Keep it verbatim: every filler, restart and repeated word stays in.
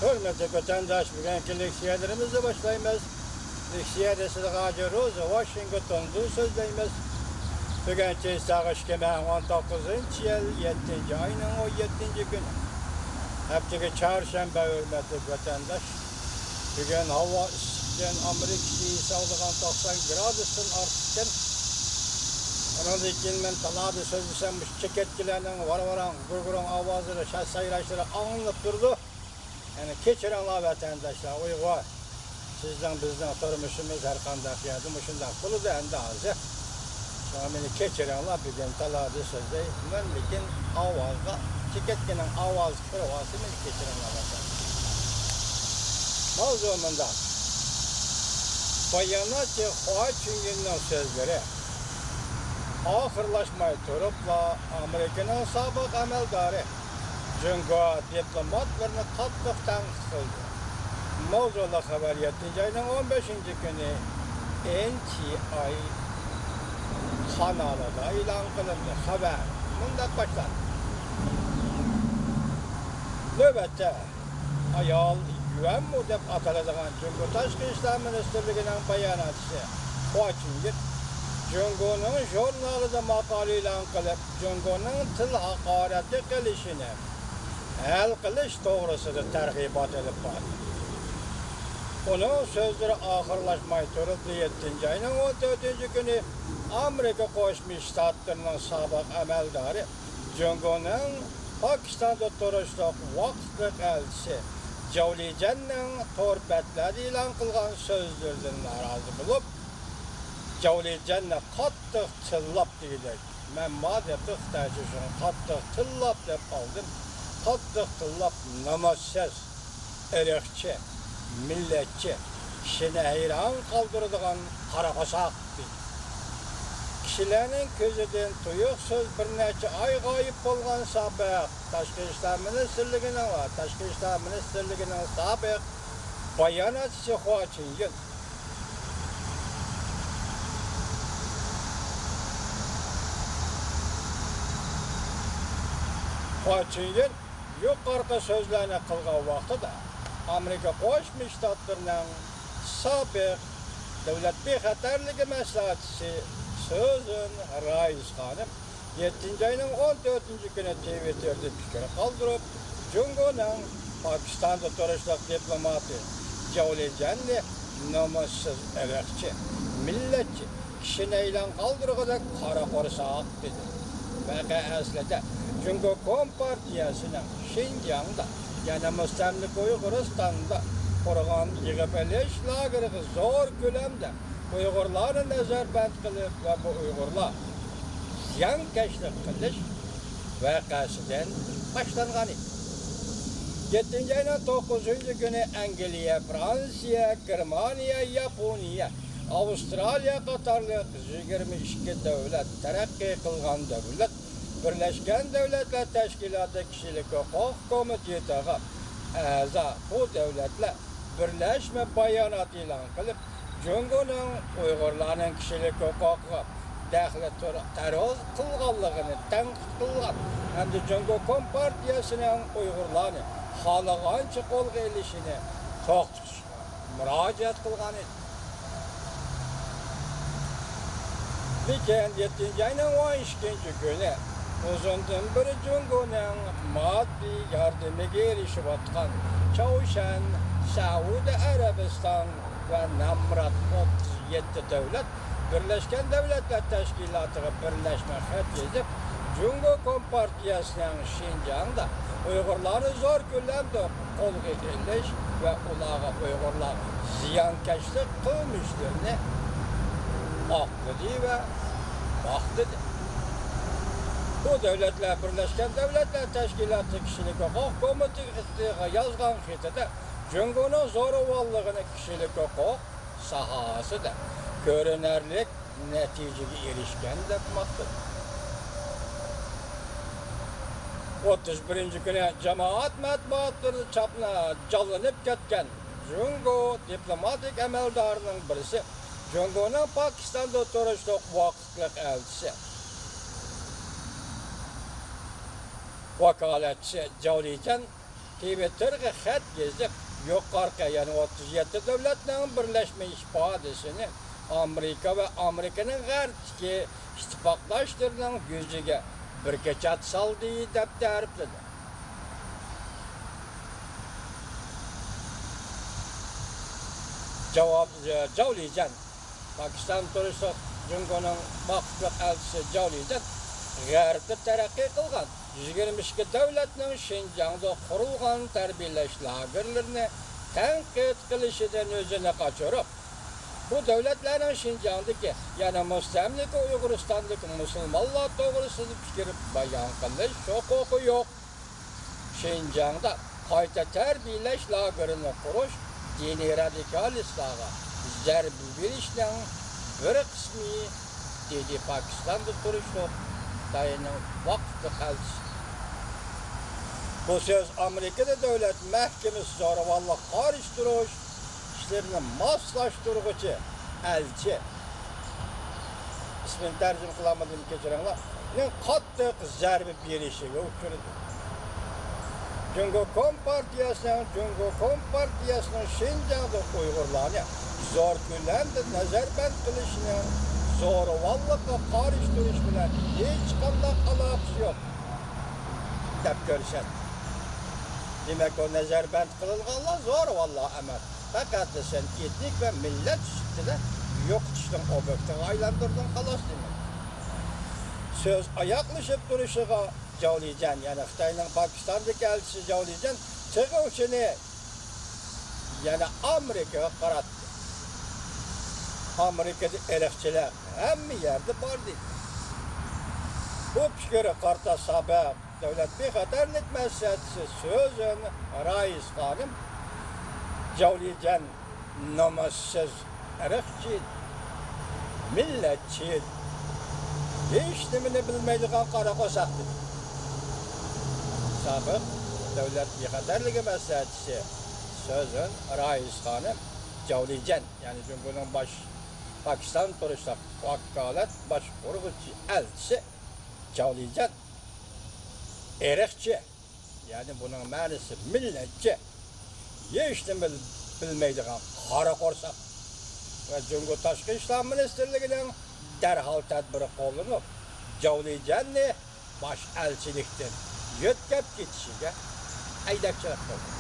ھۆرمەتلىك ۋەتەنداش، بۈگۈنكى لېكسىيەلىرىمىزنى باشلايمىز. لېكسىيەدە سىلىغا ھاجى روزا ۋاشىنگتوندىن سۆزلەيمىز. بۈگۈن چېيساغ ئىككى مىڭ ئون توققۇزىنچى يىل يەتتىنچى ئاينىڭ ئون يەتتىنچى كۈنى. ھەپتىگە چارشەنبە، ھۆرمەتلىك ۋەتەنداش. بۈگۈن ھاۋا ئىسسىقكەن، ئامېرىكا چېيى سالىدىغان توقسان گرادۇستىن ئارتۇقكەن. ئۇنىڭدىن كېيىن مەن تالادا سۆزلىسەم، مۇشۇ چېكەتكىلەرنىڭ ۋارا-ۋاراڭ، گۇرگۇرۇڭ ئاۋازلىرى، شاش سايراشلىرى ئاڭلىنىپ تۇرىدۇ. يەنى كەچۈرۈڭلار ۋەتەنداشلار، ئۇيغۇر. سىزنىڭ، بىزنىڭ تۇرمۇشىمىز ھەر قانداق يەردە مۇشۇنداق بولىدۇ ئەمدى ھازىر. شۇڭا مېنى كەچۈرۈڭلار، بۈگۈن تالادا سۆزلەيمەن، لېكىن ئاۋازغا، چېكەتكىنىڭ ئاۋازى كىرىۋالسا مېنى كەچۈرۈڭلار ۋەتەنداشلار. ماۋزۇ مۇنداق. باياناتچى خۇا چۈنيىننىڭ سۆزلىرى ئاخىرلاشماي تۇرۇپلا، ئامېرىكىنىڭ سابىق ئەمەلدارى جۇڭگو دىپلوماتلىرىنى قاتتىق تەنقىد قىلدى. ماۋزۇلۇق خەۋەر يەتتىنچى ئاينىڭ ئون بەشىنچى كۈنى ئېن تى ئاي قانالىدا ئېلان قىلىندى. خەۋەر مۇنداق باشلاندى. نۆۋەتتە ئايال يۈەنمۇ دەپ ئاتىلىدىغان جۇڭگو تاشقى ئىشلار مىنىستىرلىكىنىڭ باياناتچىسى خۇا چۈنيىن جۇڭگونىڭ ژۇرنالىدا ماقالە ئېلان قىلىپ، جۇڭگونىڭ تىل ھاقارەتكە قېلىشىنى ھەل قىلىش توغرىسىدا تەرغىبات ئېلىپ باردى. ئۇنىڭ سۆزلىرى ئاخىرلاشماي تۇرۇپلا، يەتتىنچى ئاينىڭ ئون تۆتىنچى كۈنى ئامېرىكا قوشما شتاتلىرىنىڭ سابىق ئەمەلدارى، جۇڭگونىڭ پاكىستاندا تۇرۇشلۇق ۋاقىتلىق ئەلچىسى جاۋ لىجەننىڭ تور بەتلەردە ئېلان قىلغان سۆزلىرىدىن نارازى بولۇپ، جاۋ لىجەننى قاتتىق تىللاپ دېگۈدەك، مەن ما دەپتۇ خىتايچە شۇڭا قاتتىق تىللاپ دەپ ئالدىم. قاتتىق تىللاپ، نامازسىز، ئىرقچى، مىللەتچى، كىشىنى ھەيران قالدۇرىدىغان قارا قورساق دېدى. كىشىلەرنىڭ كۆزىدىن تۇيۇقسىز بىر نەچچە ئاي غايىب بولغان سابىق تاشقى ئىشلار مىنىستىرلىكىنىڭ ۋە تاشقى ئىشلار مىنىستىرلىكىنىڭ سابىق باياناتچىسى خۇا چۈنيىن خۇا چۈنيىن يۇقىرىقى سۆزلەرنى قىلغان ۋاقتىدا، ئامېرىكا قوشما شتاتلىرىنىڭ سابىق دۆلەت بىخەتەرلىكى مەسلىھەتچىسى سۈزەن رايس خانىم يەتتىنچى ئاينىڭ ئون تۆتىنچى كۈنى تىۋىتتېردا پىكىر قالدۇرۇپ، جۇڭگونىڭ پاكىستاندا تۇرۇشلۇق دىپلوماتى جاۋ لىجەننى نومۇسسىز، ئىرقچى، مىللەتچى، كىشىنى ھەيران قالدۇرغۇدەك قارا قورساق دېدى. ۋەقە ئەسلىدە جۇڭگو كومپارتىيەسىنىڭ شىنجاڭدا، يەنى مۇستەملىكە ئۇيغۇرىستاندا قۇرغان يىغىپ ئېلىش لاگېرىغا زور كۆلەمدە ئۇيغۇرلارنى نەزەربەند قىلىپ ۋە بۇ ئۇيغۇرلار زىيانكەشلىك قىلىش ۋەقەسىدىن باشلانغان ئىدى. يەتتىنچى ئاينىڭ توققۇزىنچى كۈنى ئەنگلىيە، فرانسىيە، گېرمانىيە، ياپونىيە، ئاۋسترالىيە قاتارلىق يىگىرمە ئىككى دۆلەت، تەرەققىي قىلغان دۆلەت، بىرلەشكەن دۆلەتلەر تەشكىلاتى كىشىلىك ھوقۇق كومىتېتىغا ئەزا بۇ دۆلەتلەر بىرلەشمە بايانات ئېلان قىلىپ، جۇڭگونىڭ ئۇيغۇرلارنىڭ كىشىلىك ھوقۇقىغا دەخلى تۇر-، تەرۇز قىلغانلىقىنى تەنقىد قىلغان ھەمدە جۇڭگو كومپارتىيەسىنىڭ ئۇيغۇرلارنى خالىغانچە قولغا ئېلىشىنى توختىتىشقا مۇراجىئەت قىلغان ئىدى. لېكىن يەتتىنچى ئاينىڭ ئون ئىككىنچى كۈنى ئۇزۇندىن بېرى جۇڭگونىڭ ماددىي ياردىمىگە ئېرىشىۋاتقان چاۋشيەن، سەئۇدى ئەرەبىستان ۋە نامرات ئوتتۇز يەتتە دۆلەت بىرلەشكەن دۆلەتلەر تەشكىلاتىغا بىرلەشمە خەت يېزىپ، جۇڭگو كومپارتىيەسىنىڭ شىنجاڭدا ئۇيغۇرلارنى زور كۆلەمدە قولغا ئېلىش ۋە ئۇلارغا ئۇيغۇرلار زىيانكەشلىك قىلمىشلىرىنى ئاقلىدى ۋە ماختىدى. بۇ دۆلەتلەر بىرلەشكەن دۆلەتلەر تەشكىلاتى كىشىلىك ھوقۇق كومىتېتىغا يازغان خېتىدە جۇڭگونىڭ زورىۋاللىقىنى كىشىلىك ھوقۇق ساھەسىدە كۆرۈنەرلىك نەتىجىگە ئېرىشكەن دەپ ماختىدى. ئوتتۇز بىرىنچى كۈنى جامائەت مەتبۇئاتلىرىدا چاپلا جانلىنىپ كەتكەن جۇڭگو دىپلوماتىك ئەمەلدارىنىڭ بىرسى، جۇڭگونىڭ پاكىستاندا تۇرۇشلۇق ۋاقىتلىق ئەلچىسى، ۋاكالەتچىسى جاۋ لىجەن تىۋىتتېرغا خەت يېزىپ، يۇقىرىقى، يەنى ئوتتۇز يەتتە دۆلەتنىڭ بىرلەشمە ئىپادىسىنى ئامېرىكا ۋە ئامېرىكىنىڭ غەربتىكى ئىتتىپاقداشلىرىنىڭ يۈزىگە بىر كېچەت سالدى، دەپ تەرىپلىدى. جاۋاب، جاۋ لىجەن، پاكىستان تۇرۇشلۇق جۇڭگونىڭ ۋاقىتلىق ئەلچىسى جاۋ لىجەن غەربتە تەرەققىي قىلغان يىگىرمە ئىككى دۆلەتنىڭ شىنجاڭدا قۇرۇلغان تەربىيەلەش لاگېرلىرىنى تەنقىد قىلىشىدىن ئۆزىنى قاچۇرۇپ، بۇ دۆلەتلەرنىڭ شىنجاڭدىكى، يەنى مۇستەملىكە ئۇيغۇرىستاندىكى مۇسۇلمانلار توغرىسىدا پىكىر بايان قىلىش ھوقۇقى يوق. شىنجاڭدا قايتا تەربىيەلەش لاگېرىنى قۇرۇش دىنىي رادىكالىستلارغا زەربە بېرىشنىڭ بىر قىسمى، دېدى پاكىستاندا تۇرۇشلۇق خىتاينىڭ ۋاقىتلىق ئەلچىسى. بۇ سۆز ئامېرىكىدا دۆلەت مەھكىمىسى زورىۋاللىققا قارشى تۇرۇش ئىشلىرىنى ماسلاشتۇرغۇچى ئەلچى، ئىسمىنى تەرجىمە قىلالمىدىم، كەچۈرۈڭلار، نىڭ قاتتىق زەربە بېرىشىگە ئۇچرىدى. جۇڭگو كومپارتىيەسىنىڭ، جۇڭگو كومپارتىيەسىنىڭ شىنجاڭدا ئۇيغۇرلارنى زور كۆلەمدە نەزەربەند قىلىشىنىڭ زورىۋاللىققا قارشى تۇرۇش بىلەن ھېچقانداق ئالاقىسى يوق، دەپ كۆرسەتتى. دېمەك، ئۇ نەزەربەند قىلىنغانلار زورىۋاللار ئەمەس، پەقەتلا سەن ئېتنىك ۋە مىللەت سۈپىتىدە يوقىتىشنىڭ ئوبيېكتىغا ئايلاندۇردۇڭ، خالاس، دېمەك. سۆز ئاياغلىشىپ تۇرۇشىغا جاۋ لىجەن، يەنى خىتاينىڭ پاكىستاندىكى ئەلچىسى جاۋ لىجەن تېغى ئۇچىنى يەنە ئامېرىكىغا قاراتتى. ئامېرىكىدا ئىرقچىلىق ھەممە يەردە بار، دېدى. بۇ پىكىرگە قارىتا سابىق دۆلەت بىخەتەرلىك مەسلىھەتچىسى سۈزەن رايس خانىم جاۋ لىجەن نومۇسسىز، ئىرقچى، مىللەتچى، ھېچنېمىنى بىلمەيدىغان قارا قورساق، دېدى. سابىق دۆلەت بىخەتەرلىكى مەسلىھەتچىسى سۈزەن رايس خانىم جاۋ لىجەن، يەنى جۇڭگونىڭ باش، پاكىستان تۇرۇشلۇق ۋاكالەت باشقۇرغۇچى ئەلچىسى جاۋ لىجەن ئىرقچى، يەنى بۇنىڭ مەنىسى مىللەتچى، ھېچنېمە بىلمەيدىغان قارا قورساق ۋە جۇڭگو تاشقى ئىشلار مىنىستىرلىكىنىڭ دەرھال تەدبىر قوللىنىپ، جاۋ لىجەننى باش ئەلچىلىكتىن يۆتكەپ كېتىشىگە ھەيدەكچىلىك قىلدى.